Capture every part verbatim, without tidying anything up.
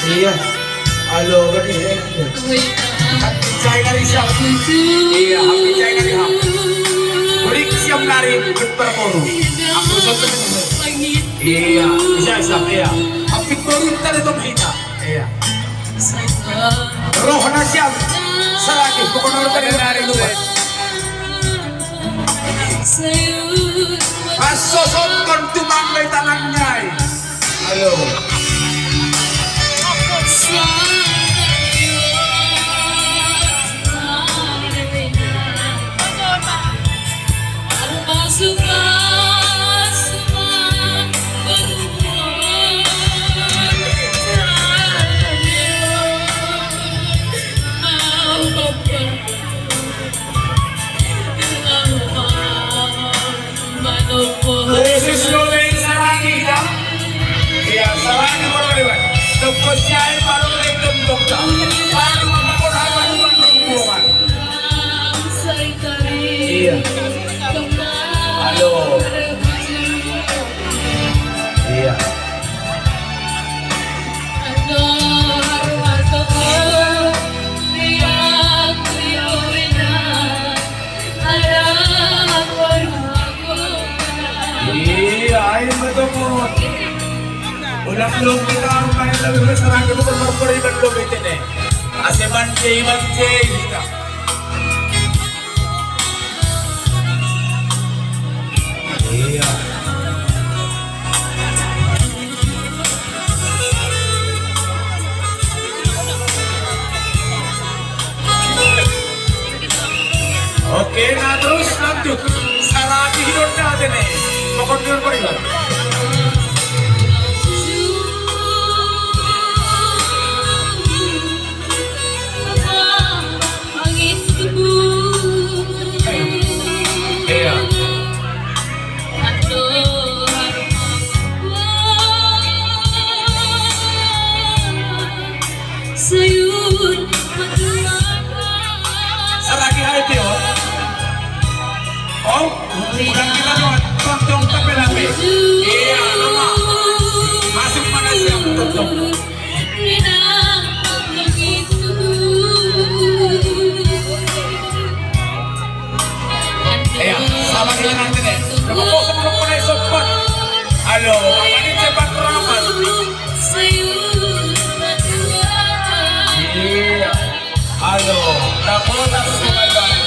Iya. Halo, gini ya. Hati saya kali siap. Iya, hati saya kali ham. Beri siap lari berperburu. Aku satu. Iya, bisa siap iya. Hati turun tadi tuh kita. Iya. Rohna siap. Salagi, pokoknya tadi lari lu. Pas sosok kon tumang dari tangan nyai. Halo. Khusus lo dari Saragi, ya. Iya, Saragi baru lewat. Tepuk siai baru lewat, tepuk tak. Baru mama kau dah baru bukan rombongan. Iya. Halo. Iya. Iya, ayo betul. Udah belum kita main lebih besar lagi, bukan berperi belum itu nih. Ase bance, bance kita. Iya. Oke, nah terus lanjut. Saragi hidup dah dene. Pokok dulu berikan. Iya. Saragi hai Tio. Oh, udah kita mau tonton tapi lagi. Iya, nama. Masuk mana siap tonton? Iya, sama dengan nanti nih. Coba kok sebelum mulai sobat. Halo, apa ini cepat rapat? Iya. Halo, tak mau tak sesuai baik.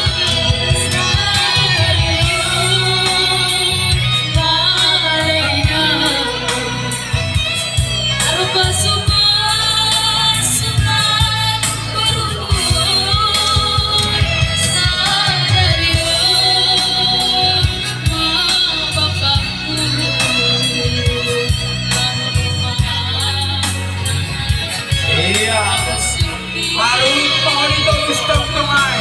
Iya. Baru pohon itu Kristen tuh, Mai.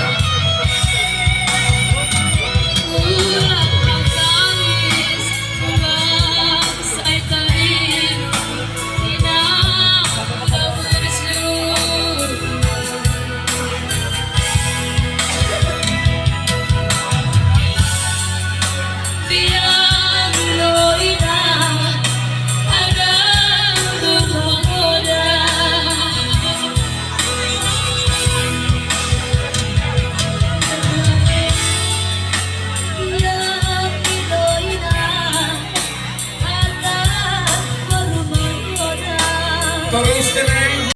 Terus, Teneng.